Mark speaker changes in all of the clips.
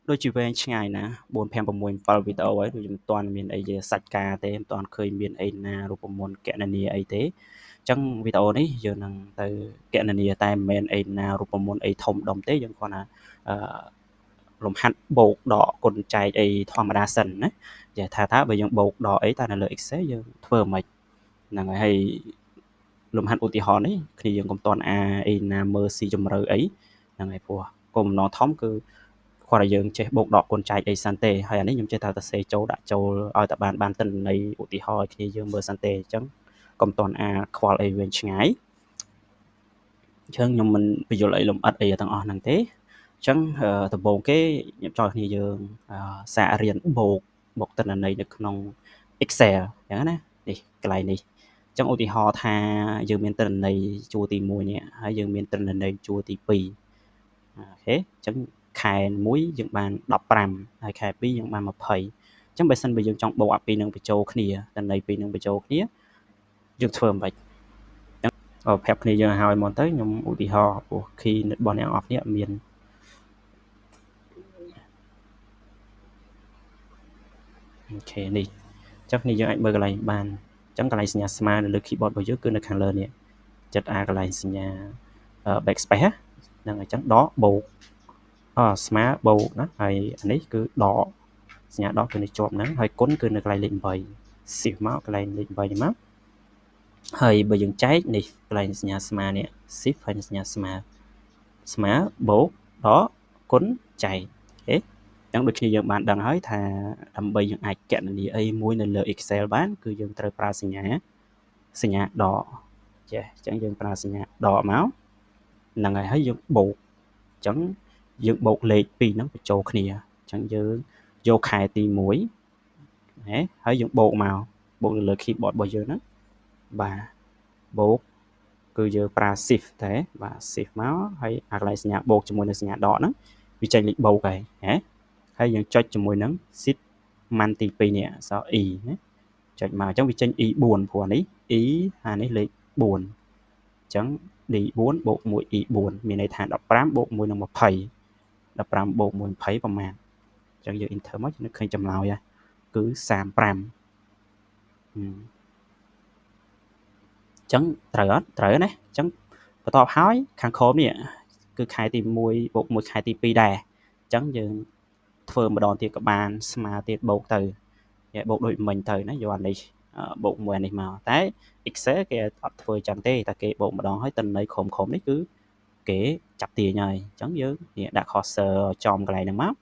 Speaker 1: ដូចជាវែងឆ្ងាយណាស់4 5 6 7វីដេអូហើយដូចមិនទាន់មានអីជាសាច់ការទេមិនទាន់ឃើញមានអីណារូបមន្តគណនាអីទេអញ្ចឹងវីដេអូនេះយើងនឹងទៅគណនាតែមិនមែនអីណារូបមន្តអីធំដុំទេយើងគ្រាន់តែអឺលំហាត់បូកដកគុណចែកអីធម្មតាសិនណានិយាយថាបើយើងបូកដកអីតើនៅលើ Excel យើងធ្វើមិនហ្នឹងហើយលំហាត់ឧទាហរណ៍នេះគ្នាយើងកុំទាន់អាអីណាមើលស៊ីជម្រៅអីហ្នឹងហើយព្រោះគោលបំណងធំគឺគាត់ឲ្យយើងចេះបូកដកគុណចែកអីសិនទេហើយអានេះខ្ញុំចេះតែសរសេរចូលដាក់ចូលឲ្យតែបានទិន្នន័យឧទាហរណ៍ឲ្យគ្នាយើងមើលសិនទេអញ្ចឹងកុំទាន់អាខ្វល់អីវែងឆ្ងាយអញ្ចឹងខ្ញុំមិនបញ្យល់អីលម្អិតអីទាំងអស់ហ្នឹងទេអញ្ចឹងដំបូងគេខ្ញុំចង់ឲ្យគ្នាយើងសាករៀនបូកទិន្នន័យនៅក្នុង Excel អញ្ចឹងណានេះកន្លែងនេះអញ្ចឹងឧទាហរណ៍ថាយើងមានទិន្នន័យជួរទី1នេះហើយយើងមានទិន្នន័យជួរទី2អូខេអញ្ចឹងខែ1យើងបាន15ហើយខែ2យើងបាន20អញ្ចឹងបើសិនបើយើងចង់បូកអាពីរនឹងបញ្ចូលគ្នាទិន្នន័យពីរនឹងបញ្ចូលគ្នាយើងធ្វើមិនបាច់ប្រាប់គ្នាយើងឲ្យមកទៅខ្ញុំឧទាហរណ៍ព្រោះ key របស់អ្នកនរគ្នាអត់មានអូខេនេះអញ្ចឹងគ្នាយើងអាចមើលកន្លែងបានអញ្ចឹងកន្លែងសញ្ញាស្មើនៅលើ keyboard របស់យើងគឺនៅខាងលើនេះចិត្តអាកន្លែងសញ្ញា backspace ហ្នឹងអញ្ចឹងដកបូកស្មើបូកណាហើយអានេះគឺដកសញ្ញាដកគឺនៅជាប់ហ្នឹងហើយគុណគឺនៅកន្លែងលេខ8 shift មកកន្លែងលេខ8នេះមកហើយបើយើងចែកនេះកន្លែងសញ្ញាស្មើនេះ shift ហើយសញ្ញាស្មើស្មើបូកដកគុណចែកអូខេអញ្ចឹងដូចគ្នាយើងបានដឹងហើយថាដើម្បីយើងអាចគណនាអីមួយនៅលើ Excel បានគឺយើងត្រូវប្រើសញ្ញាដកចេះអញ្ចឹងយើងប្រើសញ្ញាដកមកហ្នឹងហើយយើងបូកអញ្ចឹងយើងបូកលេខ2ហ្នឹងបញ្ចូលគ្នាអញ្ចឹងយើងយកខែទី1ណាហើយយើងបូកមកបូកនៅលើ keyboard របស់យើងហ្នឹងបាទបូកគឺយើងប្រើ shift តែបាទ shift មកហើយអាកន្លែងសញ្ញាបូកជាមួយនឹងសញ្ញាដកហ្នឹងវាចេញលេខបូកហើយណាហើយយើងចុចជាមួយនឹង shift ម៉ាន់ទី2នេះអក្សរ E ណាចុចមកអញ្ចឹងវាចេញ E4 ព្រោះនេះ E អានេះលេខ4អញ្ចឹង D4 បូក1 E4 មានន័យថា15បូក1នឹង20 15បូក1 20ប្រមាណអញ្ចឹងយើង enter មកយើងនឹងឃើញចម្លើយហើយគឺ35អញ្ចឹងត្រូវអត់ត្រូវណាអញ្ចឹងបន្ទាប់ហើយខាងក្រោមនេះគឺខែទី1បូក1ខែទី2ដែរអញ្ចឹងយើងធ្វើម្ដងទៀតក៏បានស្មើទៀតបូកទៅបូកដូចមិញទៅណាយកអានេះបូកមួយអានេះមកតែ Excel គេអត់ធ្វើចឹងទេតែគេបូកម្ដងហើយទិន្នន័យក្រុមនេះគឺគេចាប់ទាញហើយអញ្ចឹងយើងនេះដាក់ cursor ចំកន្លែងហ្នឹងមក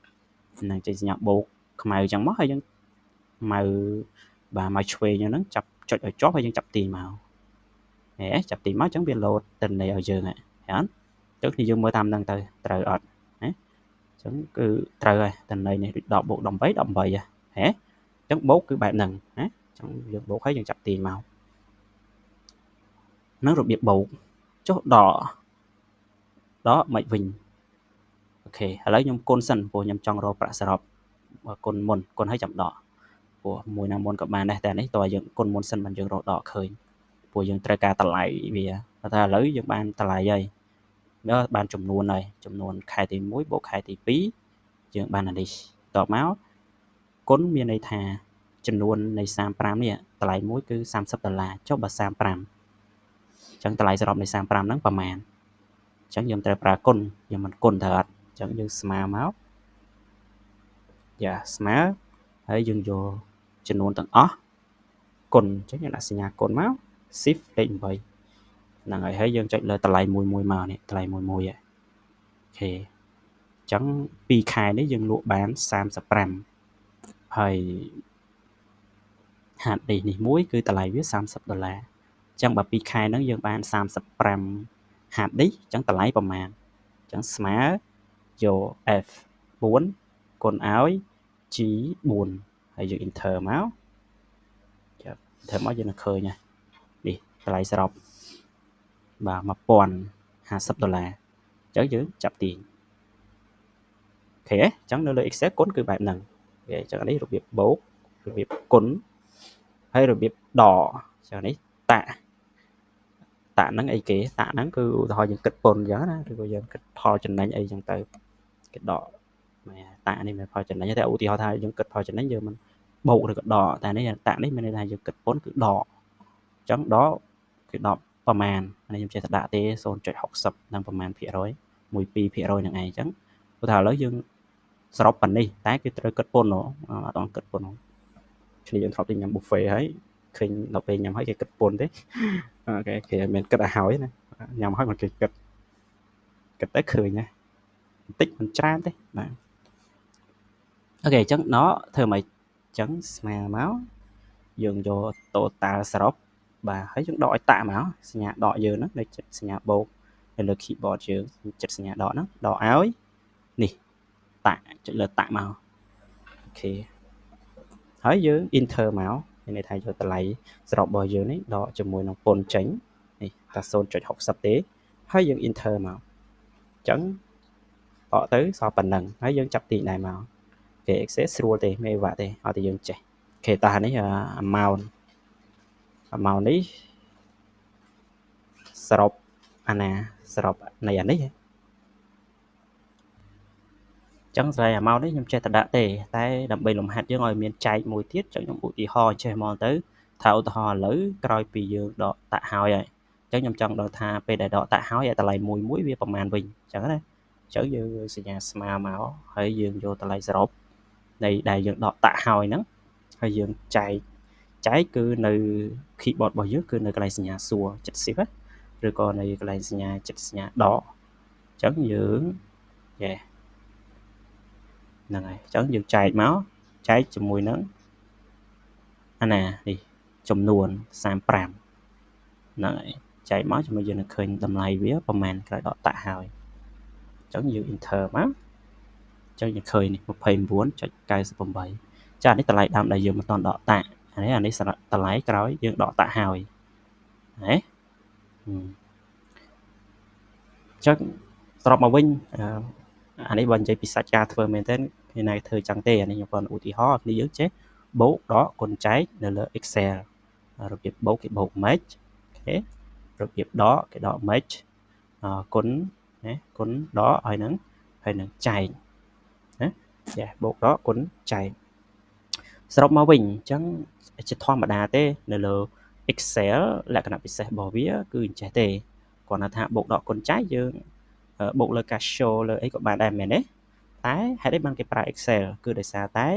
Speaker 1: នឹងចេញសញ្ញាបូកខ្មៅចឹងមកហើយយើងម៉ៅបាទមកឆ្វេងហ្នឹងចាប់ចុចឲ្យជាប់ហើយយើងចាប់ទាញមកហេចាប់ទាញមកអញ្ចឹងវាលោតទិន្នន័យឲ្យយើងហ៎អញ្ចឹងយើងមើលតាមហ្នឹងទៅត្រូវអត់ណាអញ្ចឹងគឺត្រូវហើយទិន្នន័យនេះដូច10បូក18 18ហ៎អញ្ចឹងបូកគឺបែបហ្នឹងណាអញ្ចឹងយើងបូកហើយយើងចាប់ទាញមកហ្នឹងរបៀបបូកចុះដកមិនវិញអូខេឥឡូវខ្ញុំគុណសិនព្រោះខ្ញុំចង់រកប្រាក់សរុបគុណមុនគុណហើយចាំដកព្រោះមួយណាមុនក៏បានដែរតែនេះតើយើងគុណមុនសិនបានយើងរកដកឃើញព្រោះយើងត្រូវការតម្លៃវាតែឥឡូវយើងបានតម្លៃហើយបានចំនួនហើយចំនួនខែទី1បូកខែទី2យើងបានអានេះតបមកគុណមានន័យថាចំនួននៃ35នេះតម្លៃមួយគឺ30ដុល្លារចុះបើ35អញ្ចឹងតម្លៃសរុបនៃ35ហ្នឹងប្រមាណអញ្ចឹងយើងត្រូវប្រើគុណយើងមិនគុណត្រូវអត់អញ្ចឹងយើងស្មើមកយ៉ាស្មើហើយយើងយកចំនួនទាំងអស់គុណអញ្ចឹងយើងដាក់សញ្ញាគុណមក shift លេខ8ហ្នឹងហើយហើយយើងចុចលើតម្លៃមួយមួយមកនេះតម្លៃមួយមួយអូខេអញ្ចឹង2ខែនេះយើងលក់បាន35ហើយហាត់នេះមួយគឺតម្លៃវា30ដុល្លារអញ្ចឹងបើ2ខែហ្នឹងយើងបាន35ហាត់នេះអញ្ចឹងតម្លៃប្រមាណអញ្ចឹងស្មើយក F4 គុណឲ្យ G4 ហើយយើង enter មកចាប់ enter មកយើងនឹងឃើញហើយនេះតម្លៃសរុបបាទ1050ដុល្លារអញ្ចឹងយើងចាប់ទាញអូខេអញ្ចឹងនៅលើ Excel គុណគឺបែបហ្នឹងអញ្ចឹងនេះរបៀបបូករបៀបគុណហើយរបៀបដកអញ្ចឹងនេះតាក់ តាក់ហ្នឹងអីគេតាក់ហ្នឹងគឺឧទាហរណ៍យើងគិតពន្ធអញ្ចឹងណាឬក៏យើងគិតផលចំណេញអីអញ្ចឹងទៅគេដក tax នេះមិនផលចំណេញតែឧទាហរណ៍ថាយើងគិតផលចំណេញយើងមិនបូកឬក៏ដកតែនេះ tax នេះមានន័យថាយើងគិតពន្ធគឺដកអញ្ចឹងដកគឺដកប្រមាណនេះខ្ញុំចេះតែដាក់ទេ0.60នឹងប្រមាណភាគរយ1 2%នឹងឯងអញ្ចឹងព្រោះថាឥឡូវយើងសរុបប៉ុណ្នេះតែគេត្រូវគិតពន្ធអត់ដល់គិតពន្ធគ្នាយើងធ្លាប់ទៅញ៉ាំ buffet ហើយឃើញដល់ពេលញ៉ាំហើយគេគិតពន្ធទេគេគេមិនគិតឲ្យហើយណាញ៉ាំហើយមិនគេគិតគិតទៅឃើញណាបន្តិចមិនច្រើនទេបាទ OK អញ្ចឹងណធ្វើម៉េចអញ្ចឹងស្មើមកយើងយក total សរុបបាទហើយយើងដកឲ្យ tax មកសញ្ញាដកយើងហ្នឹងនៅចិត្តសញ្ញាបូកនៅលើ keyboard យើងចិត្តសញ្ញាដកហ្នឹងដកឲ្យនេះ tax ចុចលើ tax មក OK ហើយយើង enter មកមានន័យថាយកតម្លៃសរុបរបស់យើងនេះដកជាមួយនឹងពន្ធចេញនេះតែ0.60ទេហើយយើង enter មកអញ្ចឹងដកទៅសល់ប៉ុណ្ណឹងហើយយើងចាប់ទីដែរមកគេ Excel ស្រួលទេមេវ៉ាទេឲ្យតែយើងចេះ OK តោះនេះ amount amount នេះសរុបអាណាសរុបនៃអានេះចឹងស្រ័យ amount នេះខ្ញុំចេះតែដាក់ទេតែដើម្បីលំហាត់យើងឲ្យមានចែកមួយទៀតចឹងខ្ញុំឧទាហរណ៍ចេះហ្មងទៅថាឧទាហរណ៍ឥឡូវក្រោយពីយើងដក tax ហើយហើយអញ្ចឹងខ្ញុំចង់ដឹងថាពេលដែលដក tax ហើយតម្លៃមួយមួយវាប្រមាណវិញអញ្ចឹងណាអញ្ចឹងយើងសញ្ញាស្មើមកហើយយើងយកតម្លៃសរុបនៃដែលយើងដក tax ហើយហ្នឹងហើយយើងចែកចែកគឺនៅ keyboard របស់យើងគឺនៅកន្លែងសញ្ញាសួរ70ណាឬក៏នៅកន្លែងសញ្ញាចិត្តសញ្ញាដកអញ្ចឹងយើងយេហ្នឹងហើយអញ្ចឹងយើងចែកមកចែកជាមួយនឹងអាណានេះចំនួន35ហ្នឹងហើយចែកមកជាមួយយើងនឹងឃើញតម្លៃវាប្រហែលក្រោយដក tax ហើយអញ្ចឹងយើង enter មកអញ្ចឹងយើងឃើញនេះ29.98ចានេះតម្លៃដើមដែលយើងមិនទាន់ដក tax អានេះអានេះតម្លៃក្រោយយើងដក tax ហើយណាអញ្ចឹងសរុបមកវិញអានេះបើនិយាយពីសាច់ការធ្វើមែនទែនគេណាធ្វើចឹងទេអានេះខ្ញុំគាត់ឧទាហរណ៍គ្នាយើងចេះបូកដកគុណចែកនៅលើ Excel របៀបបូកគេបូកម៉េច OK របៀបដកគេដកម៉េចគុណណាគុណដកហើយនឹងចែកណាចាបូកដកគុណចែកសរុបមកវិញអញ្ចឹងជាធម្មតាទេនៅលើ Excel លក្ខណៈពិសេសរបស់វាគឺអញ្ចេះទេគ្រាន់តែថាបូកដកគុណចែកយើងបូកលើការ show លើអីក៏បានដែរមែនទេតែហេតុអីបានគេប្រើ Excel គឺដោយសារតែ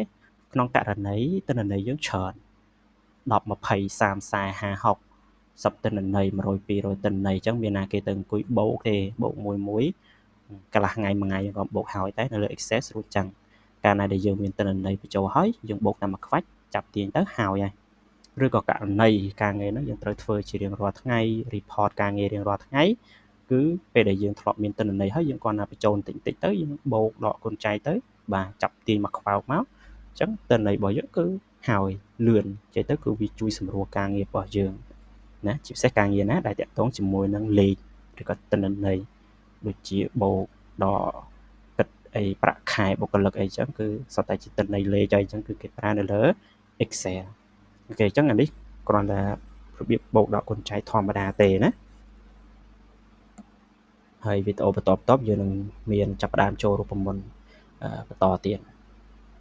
Speaker 1: ក្នុងករណីទិន្នន័យយើងច្រើន10 20 30 40 50 60សិបទិន្នន័យ100 200ទិន្នន័យអញ្ចឹងមានណាគេទៅអង្គុយបូកទេបូកមួយមួយកន្លះថ្ងៃមួយថ្ងៃក៏បូកហើយតែនៅលើ Excel ស្រួលចឹងកាលណាដែលយើងមានទិន្នន័យបញ្ចូលហើយយើងបូកតាមមួយខ្វាច់ចាប់ទាញទៅហើយហើយឬក៏ករណីការងារហ្នឹងយើងត្រូវធ្វើជារៀងរាល់ថ្ងៃ report ការងាររៀងរាល់ថ្ងៃគឺពេលដែលយើងធ្លាប់មានទិន្នន័យហើយយើងគ្រាន់តែបញ្ចូលបន្តិចតិចទៅយើងបូកដកគុណចែកទៅបាទចាប់ទាញមកខ្វោកមកអញ្ចឹងទិន្នន័យរបស់យើងគឺហើយលឿននិយាយទៅគឺវាជួយសម្រួលការងាររបស់យើងណាជាពិសេសការងារណាដែលតាក់ទងជាមួយនឹងលេខឬក៏ទិន្នន័យដូចជាបូកដកគិតអីប្រាក់ខែបុគ្គលិកអីចឹងគឺសុទ្ធតែជាទិន្នន័យលេខអីចឹងគឺគេប្រើនៅលើ Excel OK អញ្ចឹងអានេះគ្រាន់តែរបៀបបូកដកគុណចែកធម្មតាទេណាហើយវីដេអូបន្តបន្ទាប់យើងនឹងមានចាប់ផ្ដើមចូលរូបមន្តបន្តទៀត